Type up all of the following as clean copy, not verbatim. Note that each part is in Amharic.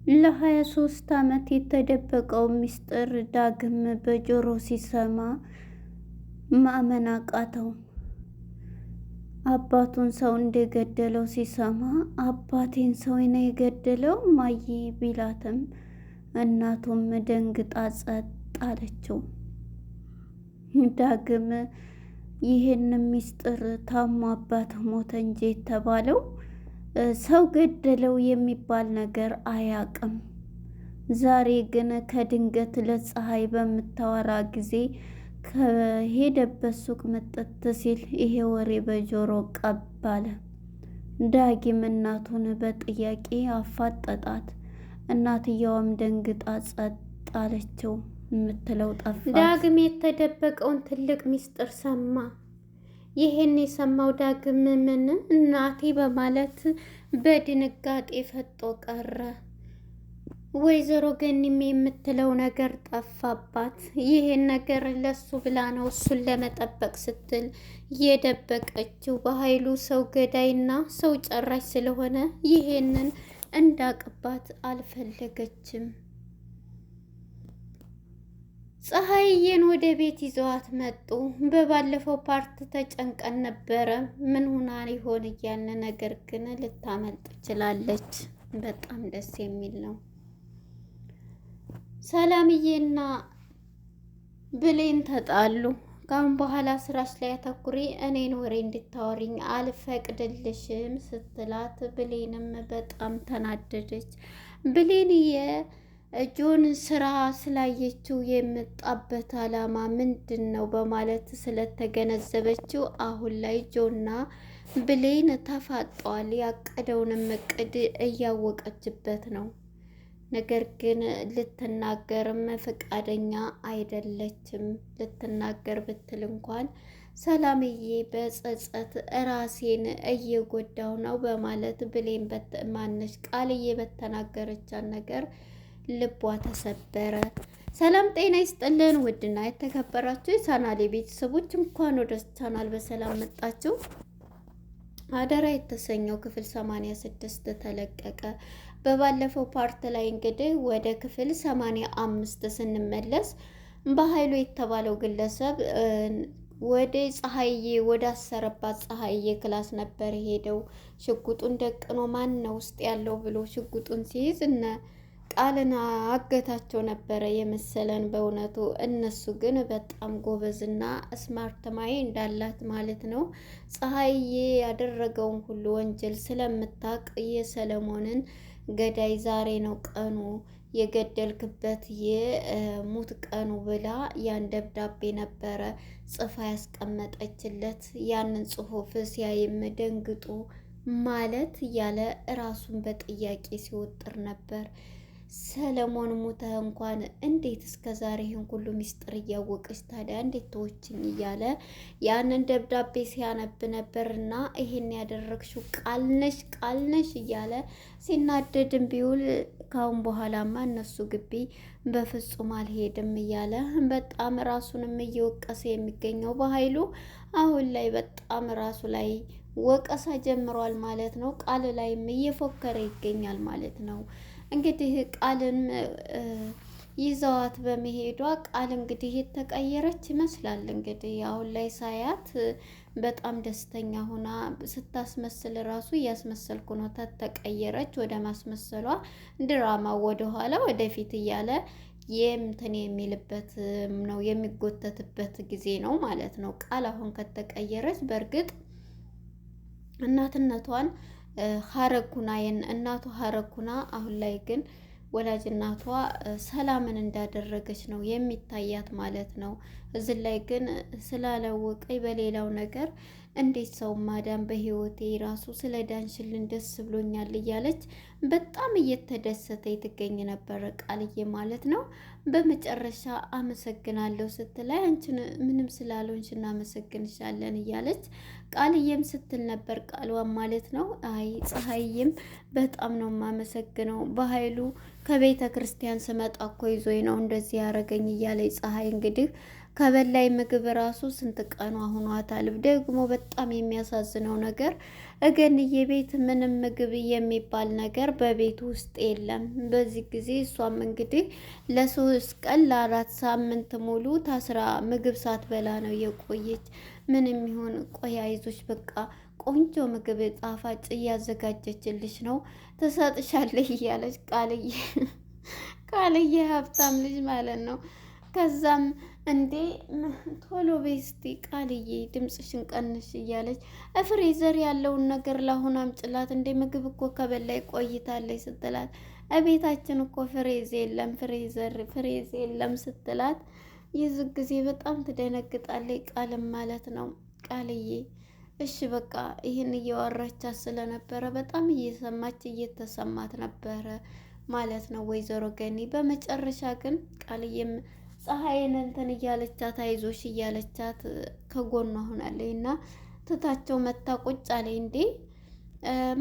ለ23 ዓመት የተደበቀው ሚስጥር ዳግም በጆሮ ሲሰማ ማመን አቃተው። አባቱን ሰው እንደገደለው ሲሰማ አባቴን ሰው ነው የገደለው ማዬ ቢላትም እናቱም ደንግጣ ጸጥ አለችው። ዳግም ይህን ሚስጥር ታሞ አባት ሞተ እንጂ የተባለው ሰው ገደለው የሚባል ነገር አያውቅም። ዛሬ ግን ከድንገት ለፀሐይ በምታወራ ጊዜ ከሄደበት ሱቅ መጠት ሲል ይሄ ወሬ በጆሮ ቀባለ። ዳጊም እናቱን በጥያቄ አፋጠጣት። እናትየዋም ደንግጣ ጸጥ አለችው። የምትለው ጠፋት። ዳግም የተደበቀውን ትልቅ ሚስጥር ሰማ። ይህን የሰማው ዳግም ምን እናቴ በማለት በድንጋጤ ፈጦ ቀረ። ወይዘሮ ገኒም የምትለው ነገር ጠፋባት። ይህን ነገር ለሱ ብላ ነው እሱን ለመጠበቅ ስትል የደበቀችው። በኃይሉ ሰው ገዳይና ሰው ጨራሽ ስለሆነ ይሄንን እንዳቅባት አልፈለገችም። ፀሐይዬን ወደ ቤት ይዘዋት መጡ። በባለፈው part ተጨንቀን ነበረ ምን ሁና ይሆን እያልን፣ ነገር ግን ልታመልጥ ችላለች። በጣም ደስ የሚል ነው። ሰላምዬና ብሌን ተጣሉ። ካሁን በኋላ ስራሽ ላይ አተኩሪ፣ እኔን ወሬ እንድታወሪኝ አልፈቅድልሽም ስትላት ብሌንም በጣም ተናደደች። ብሌን የጆን ስራ ስላየችው የመጣበት አላማ ምንድን ነው በማለት ስለተገነዘበችው አሁን ላይ ጆና ብሌን ተፋጠዋል። ያቀደውንም እቅድ እያወቀችበት ነው። ነገር ግን ልትናገርም ፈቃደኛ አይደለችም። ልትናገር ብትል እንኳን ሰላምዬ በጸጸት ራሴን እየጎዳው ነው በማለት ብሌን ማነች ቃልዬ በተናገረቻት ነገር ልቧ ተሰበረ። ሰላም ጤና ይስጥልን ውድና የተከበራችሁ የቻናሌ ቤተሰቦች እንኳን ወደ ቻናል በሰላም መጣችሁ። አደራ የተሰኘው ክፍል 86 ተለቀቀ። በባለፈው part ላይ እንግዲህ ወደ ክፍል 85 ስንመለስ በኃይሉ የተባለው ግለሰብ ወደ ፀሐዬ ወደ አሰረባት ፀሐዬ class ነበር ሄደው ሽጉጡን ደቅኖ ማን ነው ውስጥ ያለው ብሎ ሽጉጡን ሲይዝ እነ ቃልን አገታቸው ነበረ የመሰለን በእውነቱ። እነሱ ግን በጣም ጎበዝና smart mind እንዳላት ማለት ነው። ፀሐዬ ያደረገውን ሁሉ ወንጀል ስለምታውቅ የሰለሞንን ገዳይ ዛሬ ነው ቀኑ የገደልክበት የሙት ቀኑ ብላ ያን ደብዳቤ ነበረ ጽፋ ያስቀመጠችለት። ያንን ጽሁፍ ሲያይም ደንግጦ ማለት እያለ ራሱን በጥያቄ ሲወጥር ነበር። ሰለሞን ሙተህ እንኳን እንዴት እስከ ዛሬ ይህን ሁሉ ሚስጥር እያወቀች ታዲያ እንዴት ተወችኝ እያለ ያንን ደብዳቤ ሲያነብ ነበርና ይሄን ያደረግሽው ቃልነሽ ቃልነሽ እያለ ሲናደድም ቢውል ካሁን በኋላማ እነሱ ግቢ በፍጹም አልሄድም እያለ በጣም ራሱንም እየወቀሰ የሚገኘው በኃይሉ አሁን ላይ በጣም ራሱ ላይ ወቀሳ ጀምሯል ማለት ነው። ቃል ላይም እየፎከረ ይገኛል ማለት ነው። እንግዲህ ቃልን ይዘዋት በመሄዷ ቃል እንግዲህ የተቀየረች ይመስላል። እንግዲህ አሁን ላይ ሳያት በጣም ደስተኛ ሆና ስታስመስል ራሱ እያስመሰልኩ ነው ተቀየረች ወደ ማስመሰሏ ድራማ ወደኋላ ወደፊት እያለ የምትን የሚልበት ነው የሚጎተትበት ጊዜ ነው ማለት ነው። ቃል አሁን ከተቀየረች በእርግጥ እናትነቷን ሀረጉና እናቱ ሀረጉና አሁን ላይ ግን ወላጅ እናቷ ሰላምን እንዳደረገች ነው የሚታያት ማለት ነው። እዚህ ላይ ግን ስላላወቀኝ በሌላው ነገር እንዴት ሰው ማዳን በህይወቴ ራሱ ስለ ዳንሽልን ደስ ብሎኛል እያለች በጣም እየተደሰተ ትገኝ ነበረ ቃልዬ ማለት ነው። በመጨረሻ አመሰግናለሁ ስትላይ አንቺን ምንም ስላልሆንሽ እናመሰግንሻለን እያለች ቃልዬም ስትል ነበር ቃልዋን ማለት ነው። አይ ፀሐይም በጣም ነው የማመሰግነው በኃይሉ ከቤተ ክርስቲያን ስመጣ እኮ ይዞኝ ነው እንደዚህ ያደረገኝ እያለች ፀሐይ እንግዲህ ከበላይ ምግብ ራሱ ስንት ቀኗ ሆኗታል። ደግሞ በጣም የሚያሳዝነው ነገር እገንዬ ቤት ምንም ምግብ የሚባል ነገር በቤት ውስጥ የለም። በዚህ ጊዜ እሷም እንግዲህ ለ3 ቀን ለ4 ሳምንት ሙሉ ታስራ ምግብ ሳትበላ ነው የቆየች። ምንም ይሁን ቆይ አይዞሽ በቃ ቆንጆ ምግብ ጣፋጭ እያዘጋጀችልሽ ነው ትሰጥሻለች እያለች ቃልዬ ቃልዬ ሀብታም ልጅ ማለት ነው። ከዛም እንዴ ቶሎ ቤስቲ ቃልዬ ድምፅሽን ቀንሽ እያለች freezer ያለውን ነገር ለአሁን አምጭላት፣ እንዴ ምግብ እኮ ከበላይ ቆይታለች ስትላት፣ እቤታችን እኮ freeze የለም freezer freeze የለም ስትላት፣ የዚህ ጊዜ በጣም ትደነግጣለች። ቃልም ማለት ነው ቃልዬ እሺ በቃ ይህን እያወራቻት ስለነበረ በጣም እየሰማች እየተሰማት ነበረ ማለት ነው ወይዘሮ ገኒ። በመጨረሻ ግን ቃልዬም ፀሐይን እንትን እያለቻት አይዞሽ እያለቻት ከጎኗ ሆናለች እና ትታቸው መታ ቁጭ አለኝ። እንዴ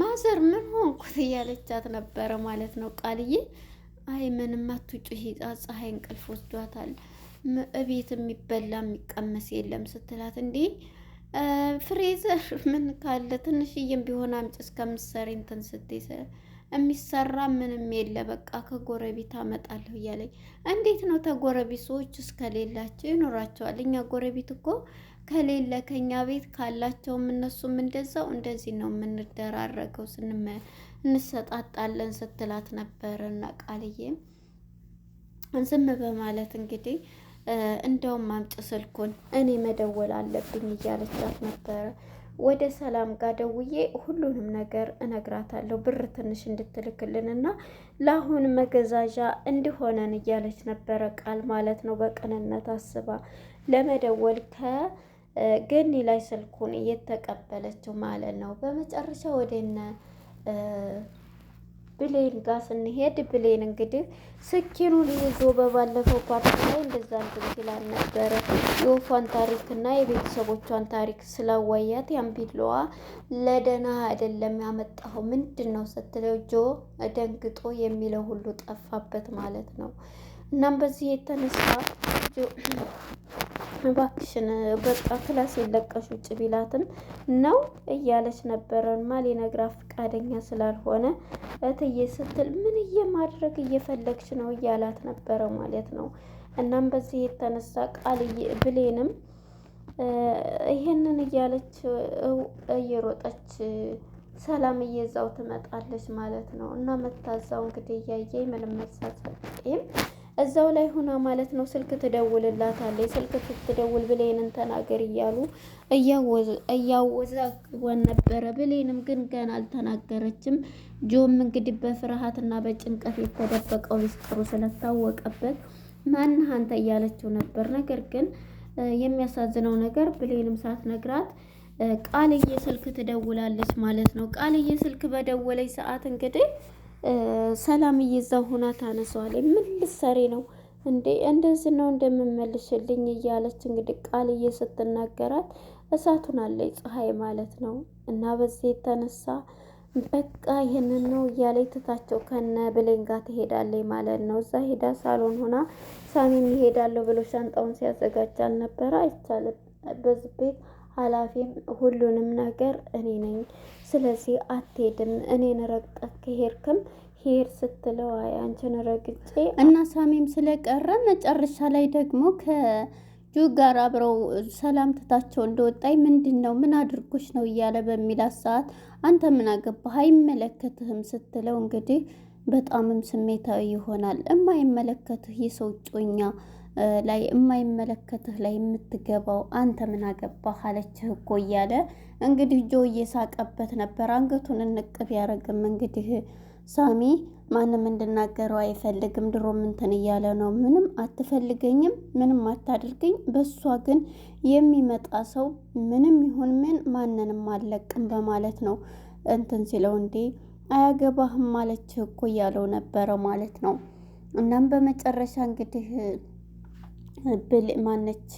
ማዘር ምን ሆንኩት እያለቻት ነበረ ማለት ነው ቃልዬ። አይ ምንም አትጩሂ፣ ፀሐይ እንቅልፍ ወስዷታል፣ እቤት የሚበላ የሚቀመስ የለም ስትላት፣ እንዴ freezer ምን ካለ ትንሽዬም ቢሆን አምጪ እስከምትሰሪ እንትን ስትይ የሚሰራ ምንም የለ፣ በቃ ከጎረቤት አመጣለሁ እያለኝ። እንዴት ነው ተጎረቤት ሰዎች እስከሌላቸው ይኖራቸዋል። እኛ ጎረቤት እኮ ከሌለ ከኛ ቤት ካላቸውም እነሱም እንደዛው እንደዚህ ነው የምንደራረገው፣ እንሰጣጣለን ስትላት ነበረ። እና ቃልዬም ዝም በማለት እንግዲህ እንደውም አምጪ ስልኩን እኔ መደወል አለብኝ እያለቻት ነበረ። ወደ ሰላም ጋር ደውዬ ሁሉንም ነገር እነግራታለሁ ብር ትንሽ እንድትልክልን እና ለአሁን መገዛዣ እንዲሆነን እያለች ነበረ ቃል ማለት ነው። በቅንነት አስባ ለመደወል ከገኒ ላይ ስልኩን እየተቀበለችው ማለት ነው። በመጨረሻ ወደነ ብሌን ጋር ስንሄድ ብሌን እንግዲህ ስኪኑን ይዞ በባለፈው part ላይ እንደዛ እንትን ሲላል ነበረ። የወፏን ታሪክ እና የቤተሰቦቿን ታሪክ ስላዋያት ያን ቢላዋ ለደህና አይደለም ያመጣኸው ምንድን ነው ስትለው ጆ ደንግጦ የሚለው ሁሉ ጠፋበት ማለት ነው። እናም በዚህ የተነሳ ጆ እባክሽን በቃ class የለቀሽ ውጭ ቢላትም ነው እያለች ነበረማ ሊነግራት ፈቃደኛ ስላልሆነ እትዬ ስትል ምን እየማድረግ እየፈለግሽ ነው እያላት ነበረ ማለት ነው። እናም በዚህ የተነሳ ቃል ብሌንም ይሄንን እያለች እየሮጠች ሰላም እየዛው ትመጣለች ማለት ነው። እና መታዛው እንግዲህ እያየ ምንም መሳሰል እዛው ላይ ሆና ማለት ነው ስልክ ትደውልላታለች። ስልክ ስትደውል ብሌንን ተናገር እያሉ እያወዛግቧን ነበረ። ብሌንም ግን ገና አልተናገረችም። ጆም እንግዲህ በፍርሃትና በጭንቀት የተደበቀው ሚስጥሩ ስለታወቀበት ማነህ አንተ እያለችው ነበር። ነገር ግን የሚያሳዝነው ነገር ብሌንም ሳትነግራት ቃልዬ ስልክ ትደውላለች ማለት ነው። ቃልዬ ስልክ በደወለች ሰዓት እንግዲህ ሰላምዬ እዛው ሆና ታነሳዋለች። ምን ልትሰሪ ነው እንዴ? እንደዚህ ነው እንደምመልሽልኝ እያለች እንግዲህ ቃልዬ ስትናገራት እሳቱን አለች ፀሐይ ማለት ነው። እና በዚህ የተነሳ በቃ ይህንን ነው እያለች ትታቸው ከነ ብሌን ጋር ትሄዳለች ማለት ነው። እዛ ሄዳ ሳሎን ሆና ሳሚም ይሄዳለሁ ብሎ ሻንጣውን ሲያዘጋጅ አልነበረ? አይቻልም፣ በዚህ ቤት ኃላፊም ሁሉንም ነገር እኔ ነኝ። ስለዚህ አትሄድም፣ እኔን ረግጠህ ከሄድክም ሄድ ስትለው አይ አንቺን ረግጬ እና ሳሚም ስለቀረ መጨረሻ ላይ ደግሞ ከጆ ጋር አብረው ሰላም ትታቸው እንደወጣኝ ምንድን ነው ምን አድርጎች ነው እያለ በሚላት ሰዓት አንተ ምን አገባህ አይመለከትህም ስትለው እንግዲህ በጣምም ስሜታዊ ይሆናል። እማይመለከትህ የሰው እጮኛ ላይ የማይመለከትህ ላይ የምትገባው አንተ ምን አገባህ አለችህ እኮ እያለ እንግዲህ ጆ እየሳቀበት ነበር። አንገቱን እንቅብ ያደረግም እንግዲህ ሳሚ ማንም እንድናገረው አይፈልግም። ድሮም እንትን እያለ ነው። ምንም አትፈልገኝም፣ ምንም አታድርገኝ፣ በእሷ ግን የሚመጣ ሰው ምንም ይሁን ምን ማንንም አልለቅም በማለት ነው እንትን ሲለው እንዴ አያገባህም ማለችህ እኮ እያለው ነበረ ማለት ነው። እናም በመጨረሻ እንግዲህ ብል ማነች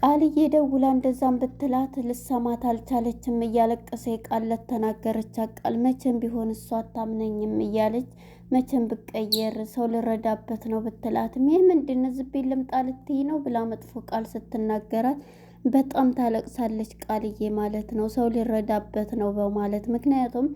ቃልዬ ደውላ እንደዛም ብትላት ልሰማት አልቻለችም። እያለቀሰ ቃል ለተናገረች ቃል መቼም ቢሆን እሷ አታምነኝም እያለች መቼም ብቀየር ሰው ልረዳበት ነው ብትላትም ይህ ምንድን ዝቤ ልምጣ ልትይ ነው ብላ መጥፎ ቃል ስትናገራት በጣም ታለቅሳለች ቃልዬ ማለት ነው። ሰው ሊረዳበት ነው በማለት ምክንያቱም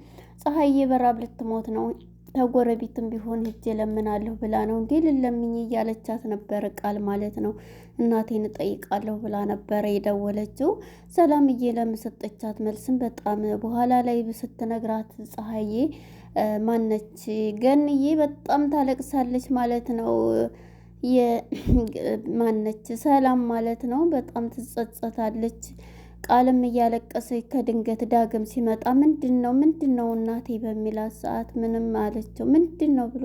ፀሐዬ በራብ ልትሞት ነው ተጎረቤትም ቢሆን ሂጄ ለምናለሁ ብላ ነው እንዴ ልለምኝ እያለቻት ነበረ ቃል ማለት ነው። እናቴን እጠይቃለሁ ብላ ነበረ የደወለችው። ሰላምዬ ለምሰጠቻት መልስም በጣም በኋላ ላይ ስትነግራት ፀሐዬ ማነች ገንዬ በጣም ታለቅሳለች ማለት ነው። የማነች ሰላም ማለት ነው። በጣም ትጸጸታለች። ቃልም እያለቀሰ ከድንገት ዳግም ሲመጣ ምንድን ነው ምንድን ነው እናቴ በሚላት ሰዓት ምንም አለችው። ምንድን ነው ብሎ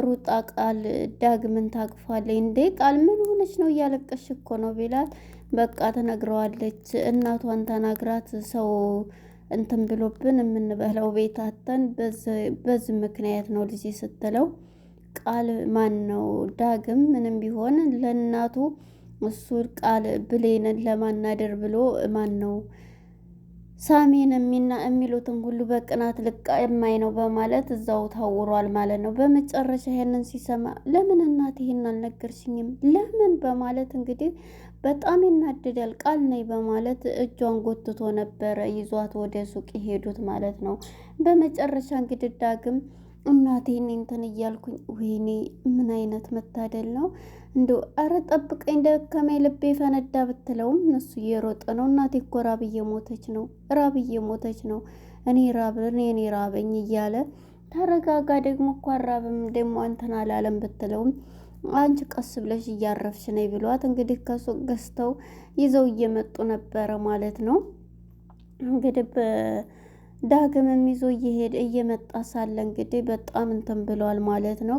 ሩጣ ቃል ዳግምን ታቅፏለች። እንዴ ቃል ምን ሆነች ነው እያለቀሽ እኮ ነው ቢላት በቃ ትነግረዋለች። እናቷን ተናግራት ሰው እንትን ብሎብን የምንበላው ቤት አተን በዚህ ምክንያት ነው ልጄ ስትለው ቃል ማን ነው ዳግም ምንም ቢሆን ለእናቱ እሱ ቃል ብሌንን ለማናደር ብሎ ማን ነው ሳሜን የሚሉትን ሁሉ በቅናት ልቃ የማይ ነው በማለት እዛው ታውሯል ማለት ነው። በመጨረሻ ይሄንን ሲሰማ ለምን እናት ይሄን አልነገርሽኝም ለምን በማለት እንግዲህ በጣም ይናደዳል። ቃል ነይ በማለት እጇን ጎትቶ ነበረ ይዟት ወደ ሱቅ የሄዱት ማለት ነው። በመጨረሻ እንግዲህ ዳግም እናቴ እኔ እንትን እያልኩኝ ወይኔ ምን አይነት መታደል ነው እንደው ኧረ ጠብቀኝ ደከመኝ ልቤ ፈነዳ ብትለውም እሱ እየሮጠ ነው። እናቴ እኮ ራብ እየሞተች ነው፣ ራብ እየሞተች ነው፣ እኔ ራብ እኔ ራበኝ እያለ ተረጋጋ፣ ደግሞ እኮ አራብም ደግሞ እንትን አላለም ብትለውም አንቺ ቀስ ብለሽ እያረፍሽ ነይ ብሏት እንግዲህ ከሱቅ ገዝተው ይዘው እየመጡ ነበረ ማለት ነው። እንግዲህ ዳግምም ይዞ እየሄደ እየመጣ ሳለ እንግዲህ በጣም እንትን ብሏል ማለት ነው።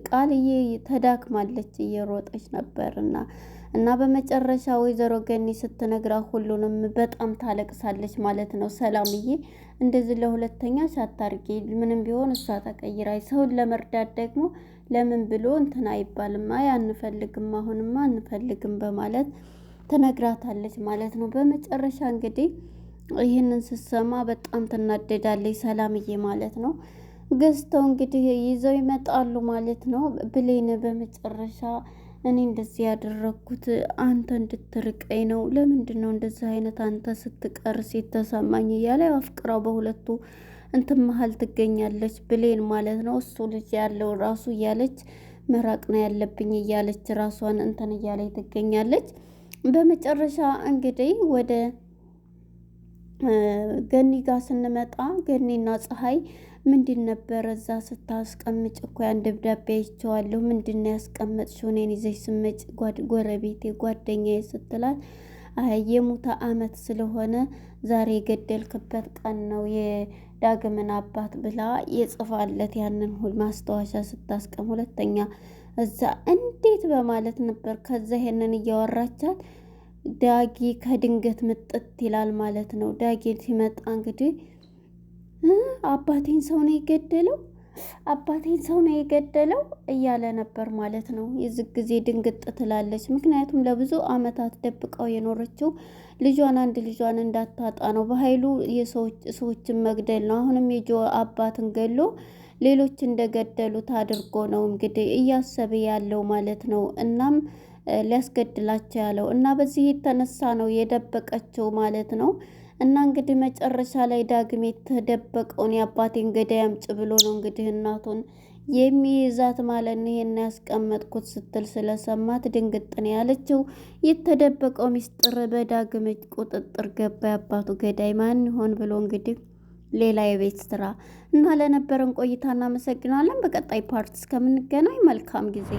ቃልዬ ተዳክማለች እየሮጠች ነበርና እና በመጨረሻ ወይዘሮ ገኒ ስትነግራ ሁሉንም በጣም ታለቅሳለች ማለት ነው። ሰላምዬ እንደዚህ ለሁለተኛ ሳታርጊ ምንም ቢሆን እሷ ተቀይራ ሰውን ለመርዳት ደግሞ ለምን ብሎ እንትን አይባልም። አይ አንፈልግም፣ አሁንማ አንፈልግም በማለት ትነግራታለች ማለት ነው። በመጨረሻ እንግዲህ ይህንን ስትሰማ በጣም ትናደዳለች ሰላምዬ ማለት ነው። ገዝተው እንግዲህ ይዘው ይመጣሉ ማለት ነው። ብሌን በመጨረሻ እኔ እንደዚህ ያደረግኩት አንተ እንድትርቀኝ ነው። ለምንድን ነው እንደዚህ አይነት አንተ ስትቀርስ የተሰማኝ እያለ አፍቅራው በሁለቱ እንትን መሀል ትገኛለች ብሌን ማለት ነው። እሱ ልጅ ያለው ራሱ እያለች መራቅ ነው ያለብኝ እያለች ራሷን እንትን እያለች ትገኛለች። በመጨረሻ እንግዲህ ወደ ገኒ ጋር ስንመጣ ገኒና ፀሐይ ምንድን ነበረ እዛ ስታስቀምጭ እኮ ያን ደብዳቤ አይቼዋለሁ። ምንድን ነው ያስቀመጥሽው? እኔን ይዘሽ ስመጭ ጎረቤቴ ጓደኛዬ ስትላት አይ የሙታ አመት ስለሆነ ዛሬ የገደልክበት ቀን ነው የዳግምን አባት ብላ የጽፋለት ያንን ማስታወሻ ስታስቀም ሁለተኛ እዛ እንዴት በማለት ነበር። ከዛ ይሄንን እያወራቻት ዳጊ ከድንገት ምጥት ይላል ማለት ነው። ዳጊ ሲመጣ እንግዲህ አባቴን ሰው ነው የገደለው፣ አባቴን ሰው ነው የገደለው እያለ ነበር ማለት ነው። የዚህ ጊዜ ድንግጥ ትላለች። ምክንያቱም ለብዙ አመታት ደብቀው የኖረችው ልጇን አንድ ልጇን እንዳታጣ ነው። በኃይሉ የሰዎችን መግደል ነው። አሁንም የጆ አባትን ገሎ ሌሎች እንደገደሉት አድርጎ ነው እንግዲህ እያሰበ ያለው ማለት ነው። እናም ሊያስገድላቸው ያለው እና በዚህ የተነሳ ነው የደበቀችው ማለት ነው። እና እንግዲህ መጨረሻ ላይ ዳግም የተደበቀውን የአባቴን ገዳይ አምጪ ብሎ ነው እንግዲህ እናቱን የሚይዛት ማለት ነው። ይሄን ያስቀመጥኩት ስትል ስለሰማት ድንግጥ ነው ያለችው። የተደበቀው ሚስጥር በዳግም ቁጥጥር ገባ። የአባቱ ገዳይ ማን ይሆን ብሎ እንግዲህ ሌላ የቤት ስራ እና ለነበረን ቆይታ እናመሰግናለን። በቀጣይ part እስከምንገናኝ መልካም ጊዜ።